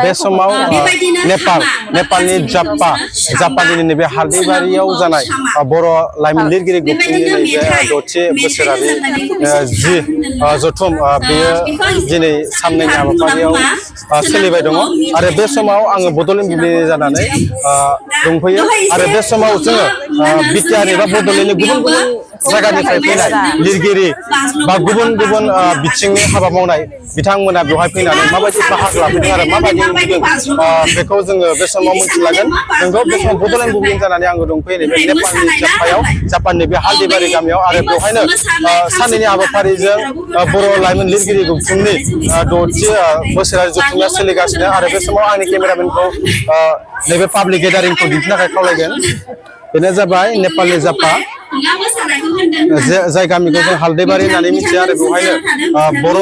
बे समाव नेपालनि जापाननि नैबे हालदैबारियाव जानाय बर' लाइमोन लिरगिरि गौथुमनि नैबे 6थि बोसोरारि जि जथुम बेयो दिनै साननैनि हाबाफारियाव सोलिबाय दङ आरो बे समाव आङो बड'लेण्ड बुब्लिनि जानानै दंफैयो आरो बे समाव जोङो बिटिआर एबा बड'लेण्डनि गुबुन गुबुन जायगानिफ्राय फैनाय लिरगिरि बा गुबुन गुबुन बिथिंनि हाबा मावनाय बिथांमोना बेवहाय फैनानै माबायदि बाहागो लाफैदों आरो माबायदि नुदों बेखौ जोङो बे समाव मिथिलागोन नोंगौ बे समाव बड'लेण्ड बुब्लिनि जानानै आङो दंफैयो नैबे नेपालनि जापायाव जापाननि बे हालदैबारि गामियाव आरो बेवहायनो साननैनि हाबाफारिजों बर' लाइमोन लिरगिरि गौथुमनि 6थि बोसोरारि जथुम्माया सोलिगासिनो आरो बे समाव आंनि केमेरामेनखौ नैबे पाब्लिक गेदारिंखौ दिन्थिनो थाखाय खावलायगोन बेनो जाबाय नेपालनि जापा जाय गामिखौ जों हालदैबारि होननानै मिथियो आरो बेवहायनो बर'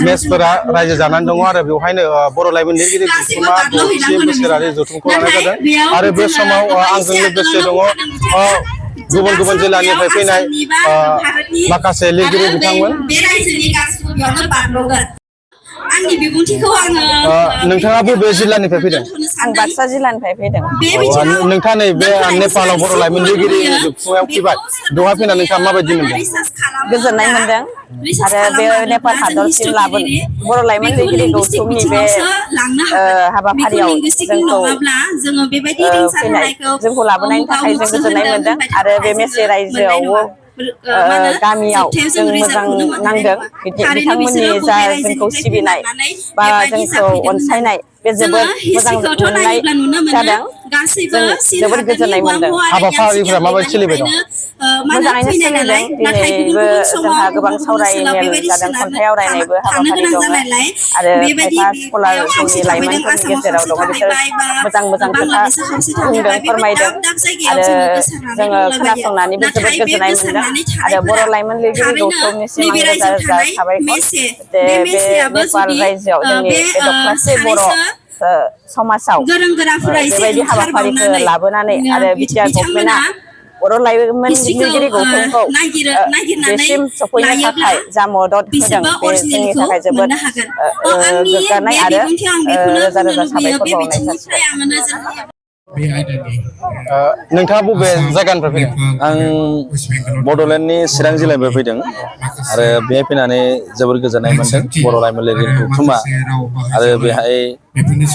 मेसफोरा रायजो जानानै दङ आरो बेवहायनो बर' लाइमोन लिरगिरि गौथुमा 6थि बोसोरारि जथुमखौ लानाय जादों आरो बे समाव आंजों लोगोसे दङ गुबुन गुबुन जिल्लानिफ्राय फैनाय माखासे लिरगिरि बिथांमोन आंनि बिबुंथिखौ आङो नोंथाङा बबे जिल्लानिफ्राय फैदों आं बाक्सा जिल्लानिफ्राय फैदों नोंथाङा नैबे नेपालाव बर' लाइमोन लिरगिरि जथुम्मायाव फैबाय बेवहाय फैनानै नोंथाङा माबायदि मोनदों गोजोननाय मोनदों आरो बे नेपाल हादरसिम बर' लाइमोन लिरगिरि गौथुमनि बे हाबाफारियाव जोंखौ लाबोनायनि थाखाय जों गोजोननाय मोनदों आरो बे मेसे रायजोआवबो गामियाव जों मोजां नांदों बिथांमोननि जा जोंखौ सिबिनाय बा जोंखौ अनसायनाय बे जोबोद मोजां मोननाय जादों जोबोद गोजोननाय मोनदों हाबाफारिफोरा माबायदि सोलिबाय दं मोजाङैनो सोलिदों दिनैबो जोंहा गोबां सावराय मेल जादों खन्थाइ आवरायनायबो हाबाफारि दङ आरो खायफा स्कलार जोंनि लाइमोनफोरनि गेजेराव दङ बिसोर मोजां मोजां खोथा बुंदों फोरमायदों आरो जोङो खोनासंनानैबो जोबोद गोजोननाय मोनदों आरो बर' लाइमोन लिरगिरि गौथुमनिसिम आं रोजा रोजा साबायखर बे नेपाल रायजोआव जोंनि बे दख्लासे बर' समाजाव बेबायदि हाबाफारिखौ लाबोनानै आरो बिटिआर गभर्नमेन्टआ बर' लाइमोन लिरगिरि गौथुमखौ बेसिम सफैनो थाखाय जा मदद होदों बे जोंनि थाखाय जोबोद गोग्गानाय आरो रोजा रोजा साबायखर बावनाय जासिबाय नोंथाङा बबे जायगानिफ्राय फैदों आं बड'लेण्डनि चिरां जिल्लानिफ्राय फैदों आरो बेहाय फैनानै जोबोर गोजोननाय मोनदों बर' लाइमोन लिरगिरि गौथुमा आरो बेहाय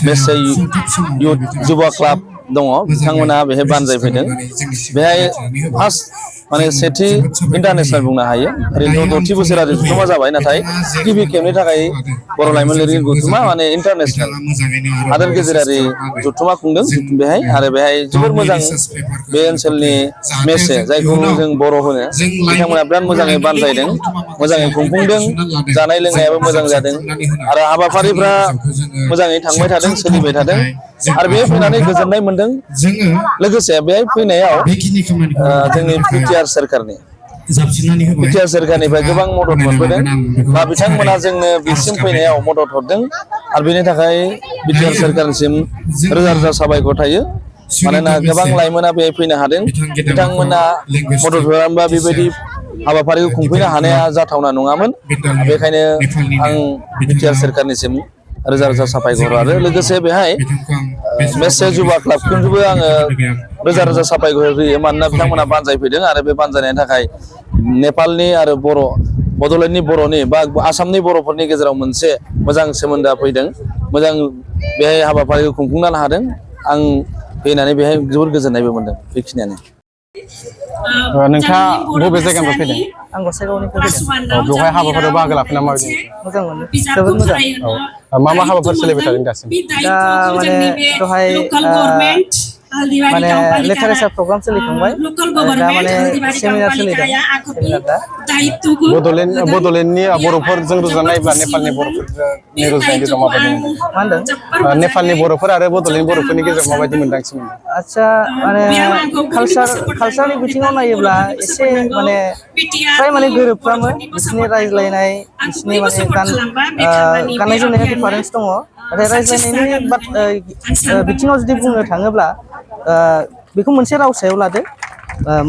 मेसे इउथ जुवा क्लाब दङ बिथांमोना बेहाय बानजायफैदों बेहाय फार्स्ट माने सेथि इन्टारनेसनेल बुंनो हायो ओरैनोथ' 6थि बोसोरारि जथुमा जाबाय नाथाय गिबि खेबनि थाखाय बर' लाइमोन लिरगिरि गौथुमा माने इन्टारनेसनेल हादोर गेजेरारि जथुमा खुंदों बेहाय आरो बेहाय जोबोर मोजां बे ओनसोलनि मेसे जायखौ जों बर' होनो बिथांमोना बिराद मोजाङै बानजायदों मोजाङै खुंफुंदों जानाय लोंनायाबो मोजां जादों आरो हाबाफारिफ्रा मोजाङै थांबाय थादों सोलिबाय थादों आरो बेहाय फैनानै गोजोननाय मोनदों लोगोसे बेहाय फैनायाव जोंनि बिटिआर सोरखारनिफ्राय गोबां मदद मोनबोदों बा बिथांमोना जोंनो बिसिम फैनायाव मदद हरदों आरो बेनि थाखाय बिटिआर सोरखारनिसिम रोजा रोजा साबायखर थायो मानोना गोबां लाइमोना बेहाय फैनो हादों बिथांमोना मदद होआमोनबा बेबायदि हाबाफारिखौ खुंफैनो हानाया जाथावना नङामोन बेखायनो आं बिटिआर सोरखारनिसिम रोजा रोजा साबायखर आरो लोगोसे बेहाय मेसे जुवा क्लाबखौबो आङो रोजा रोजा साबायखर होयो मानोना बिथांमोना बानजायफैदों आरो बे बानजायनायनि थाखाय नेपालनि आरो बड'लेण्डनि बर'नि बा आसामनि बर'फोरनि गेजेराव मोनसे मोजां सोमोन्दोआ फैदों मोजां बेहाय हाबाफारिखौ खुंफुंनो हादों आं फैनानै बेहाय जोबोर गोजोननायबो मोनदों बेखिनियानो नोंथाङा बबे जायगानिफ्राय फैदों आं गसाइगावनिफ्राय फैदों बेवहाय हाबाफारियाव बाहागो लाफैना माबायदि मोजां मोनो जोबोद मोजां मा मा हाबाफारि सोलिबाय थादों दासिम दा माने दहाय माने लिटारेचार प्रग्राम सोलिखांबाय दा माने सेमिनार सोलिदों बड'लेण्डनि बर'फोरजों रुजुनायब्ला नेपालनि बर'फोरनि रुजुनायनि माबायदि मा होनदों नेपालनि बर'फोर आरो बड'लेण्डनि बर'फोरनि गेजेराव माबायदि मोन्दांथि मोनदों आदसा माने कालसारनि बिथिङाव नायोब्ला एसे माने फ्राय माने गोरोबफ्रामो बिसिनि रायज्लायनाय बिसिनि माने गाननाय जोमनाया डिफारेन्स दङ नाथाय रायज्लायनायनि बिथिङाव जुदि बुंनो थाङोब्ला बेखौ मोनसे रावसायाव लादो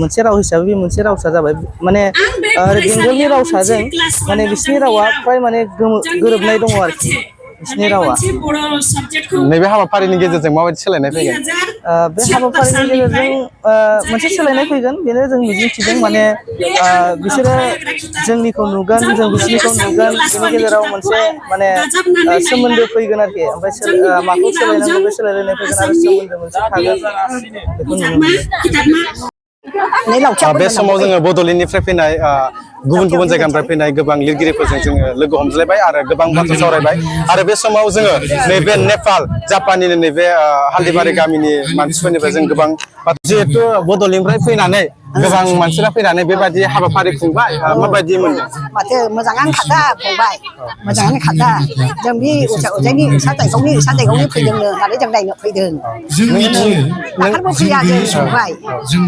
मोनसे राव हिसाबै बे मोनसे रावसा जाबाय माने बेंगलनि रावसाजों माने बिसिनि रावा फ्राय माने गोरोबनाय दङ आरोखि बिसिनि रावा नैबे हाबाफारिनि गेजेरजों माबायदि सोलायनाय फैगोन बे हाबाफारिनि गेजेरजों मोनसे सोलायनाय फैगोन बेनो जों मिजिंथिदों माने बिसोरो जोंनिखौ नुगोन जों बिसोरनिखौ नुगोन बेनि गेजेराव मोनसे माने सोमोन्दो फैगोन आरोखि ओमफ्राय माखौ सोलायनांगौ बे सोलायलायनाय फैगोन आरो सोमोन्दो मोनसे थागोन बेखौ नुनो मोनो बे समाव जोङो बड'लेण्डनिफ्राय फैनाय गुबुन गुबुन जायगानिफ्राय फैनाय गोबां लिरगिरिफोरजों जोङो लोगो हमज्लायबाय आरो गोबां बाथ्रा सावरायबाय आरो बे समाव जोङो नैबे नेपाल जापाननिनो नैबे हाल्दिबारि गामिनि मानसिफोरनिफ्राय जों गोबां जिहेथु बड'लेण्डनिफ्राय फैनानै गोबां मानसिफ्रा फैनानै बेबायदि हाबाफारि खुंबाय माबायदि मोनदों माथो मोजाङानो खादा फंबाय मोजाङानो खादा जों बे जोंनि साजायगावनि फैदोंनो होननानै जों नायनो फैदों दाखालिबो फैया जों फंबाय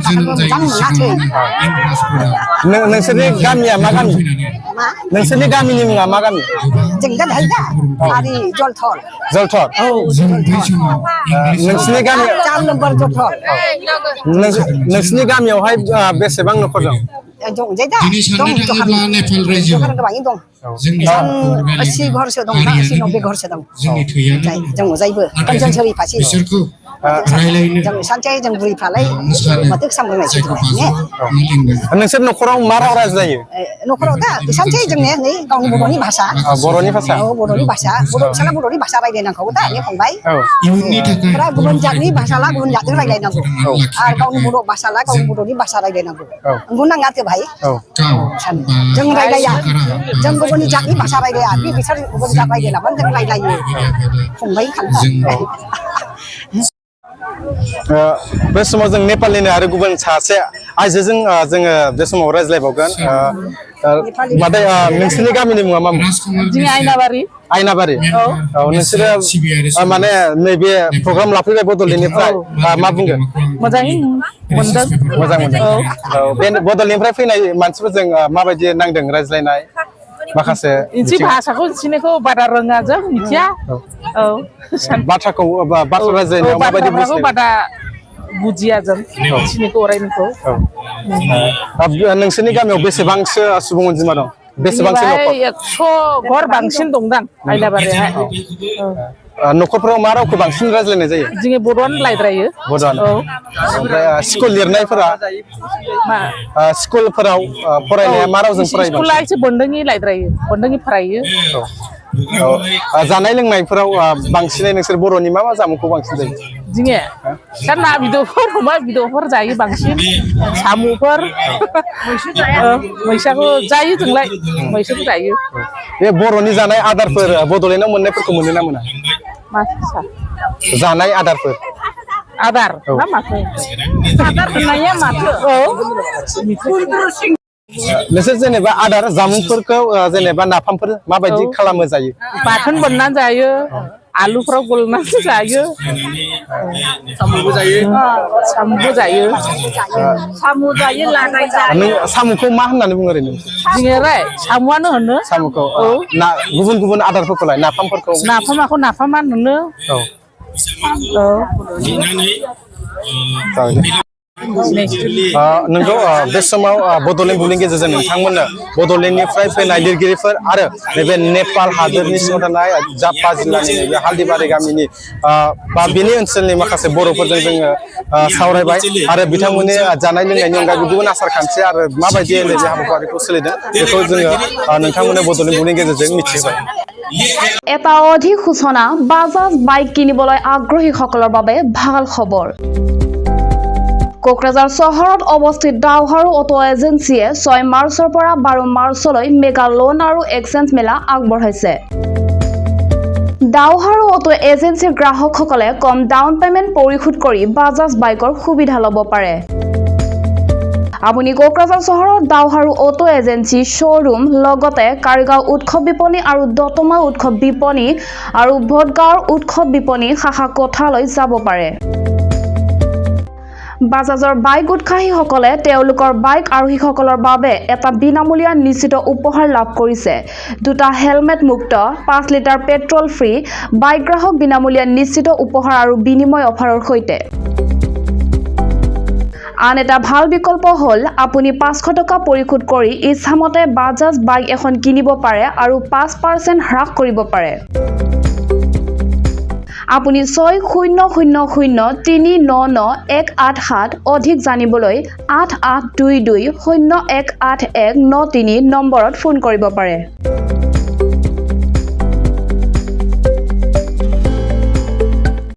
दाखालिबो मोजां मोनाखै नोंसोरनि गामिया मा गामि नोंसोरनि गामिनि मुङा मा गामि जों दा आरि जलथल जलथर नोंसोरनि गामिया 4 नम्बर जलथल नोंसोरनि गामियावहाय बेसेबां न'खर दं दं जायदा दं गोबाङैनो दं 80 घरसो दं ना 80 90 घरसो दं जों जायबो कन्सेन्सरि फासि जों सानसे जों बुरैफ्रालाय माथो सामलायनायसो नोंसोर न'खराव मा राव रायज्लायो न'खराव दा सानसे जोंने नै गावनि बर'नि भाषा बर'नि भाषा बर'नि भाषा फिसाला बर'नि भाषा रायलायनांगौ दा ने फंबाय ओमफ्राय गुबुन जातनि भाषाला गुबुन जातजों रायलायनांगौ आरो गावनि बर' भाषाला गावनि बर'नि भाषा रायलायनांगौ नंगौ नाङाथो भाई जों रायलाया जों गुबुननि जातनि भाषा रायलाया बिसोर गुबुन जात रायलायाबानो जों रायलायो फंबाय खान्था बे समाव जों नेपालनिनो आरो गुबुन सासे आइजोजों जोङो बे समाव रायज्लायबावगोन मादै नोंसोरनि गामिनि मुङा मा जोंनि आयनाबारि औ नोंसोरो माने नैबे प्रग्राम लाफैबाय बड'लेण्डनिफ्राय मा बुंगोन मोजाङै मोनदों मोजां मोनदों औ बे बड'लेण्डनिफ्राय फैनाय मानसिफोरजों माबायदि नांदों रायज्लायनाय माखासे इनसि भाषाखौ सिनेखौ बारा रोङा जों मिथिया औ बाथ्राखौ बाथ्रा रायज्लायनायाव माबायदि बारा बुजिया जों सिनेखौ अरायनिखौ नोंसोरनि गामियाव बेसेबांसो सुबुं अनजिमा दं बेसेबांसो न'खर 100 घर बांसिन दंदां आयनाबारियावहाय न'खरफोराव मा रावखौ बांसिन रायज्लायनाय जायो जोङो बर'आनो रायज्लायो बर'आनो ओमफ्राय स्कुल लिरनायफोरा स्कुलफोराव फरायनाया मा रावजों फरायो स्कुला एसे बन्दोंनि रायज्लायो बन्दोंनि फरायो जानाय लोंनायफोराव बांसिनै नोंसोर बर'नि मा मा जामुंखौ बांसिन जायो जोङो दा ना बेदरफोर अमा बेदरफोर जायो बांसिन साम'फोर मैसाखौ जायो जोंलाय मैसाखौ जायो बे बर'नि जानाय आदारफोर बड'लेण्डआव मोननायफोरखौ मोनो ना मोना जानाय आदारफोर आदार ना माथो आदार होननाया माथो औ नोंसोर जेनेबा आदार जामुंफोरखौ जेनेबा नाफामफोर माबायदि खालामो जायो बाथोन बोननानै जायो आलुफ्राव गलनानै जायो साम'बो जायो लादाय जायो साम'खौ मा होननानै बुङो ओरैनो जोङोलाय साम'आनो होनो साम'खौ गुबुन गुबुन आदारफोरखौलाय नाफामफोरखौ नाफामानो होनो नोंगौ बे समाव बड'लेण्ड बुब्लिनि गेजेरजों नोंथांमोननो बड'लेण्डनिफ्राय फैनाय लिरगिरिफोर आरो नैबे नेपाल हादोरनि सिङाव थानाय जापा जिल्लानि नैबे हाल्दिबारि गामिनि बा बेनि ओनसोलनि माखासे बर'फोरजों जोङो सावरायबाय आरो बिथांमोननि जानाय लोंनायनि अनगायैबो गुबुन आसार खान्थि आरो माबायदि नैबे हाबाफारिखौ सोलिदों बेखौ जोङो नोंथांमोननो बड'लेण्ड बुब्लिनि गेजेरजों मिथिहोबाय এটা অধিক সূচনা বাজাজ বাইক কিনিবলৈ আগ্ৰহীসকলৰ বাবে ভাল খবৰ কোকৰাঝাৰ চহৰত অৱস্থিত ডাউহাৰু অটো এজেন্সিয়ে 6 মাৰ্চৰ পৰা 12 মাৰ্চলৈ মেগা লোন আৰু এক্সচেঞ্জ মেলা আগবঢ়াইছে ডাউহাৰু অটো এজেন্সিৰ গ্ৰাহকসকলে কম ডাউন পেমেন্ট পৰিশোধ কৰি বাজাজ বাইকৰ সুবিধা ল'ব পাৰে আপুনি কোকৰাঝাৰ চহৰত ডাউহাৰু অটো এজেন্সি শ্ব'ৰুম লগতে কাৰিগাঁও উৎসৱ বিপণী আৰু দতমা উৎসৱ বিপণী আৰু ভোটগাঁৱৰ উৎসৱ বিপণী শাখা কোঠালৈ যাব পাৰে বাজাজৰ বাইক উৎসাহীসকলে তেওঁলোকৰ বাইক আৰোহীসকলৰ বাবে এটা বিনামূলীয়া নিশ্চিত উপহাৰ লাভ কৰিছে দুটা হেলমেট মুক্ত 5 লিটাৰ পেট্ৰল ফ্ৰী বাইক গ্ৰাহক বিনামূলীয়া নিশ্চিত উপহাৰ আৰু বিনিময় অফাৰৰ সৈতে আন এটা ভাল বিকল্প হ'ল আপুনি 500 টকা পৰিশোধ কৰি ইচ্ছামতে বাজাজ বাইক এখন কিনিব পাৰে আৰু 5% হ্ৰাস কৰিব পাৰে আপুনি 6000399187 অধিক জানিবলৈ 8822018193 নম্বৰত ফোন কৰিব পাৰে।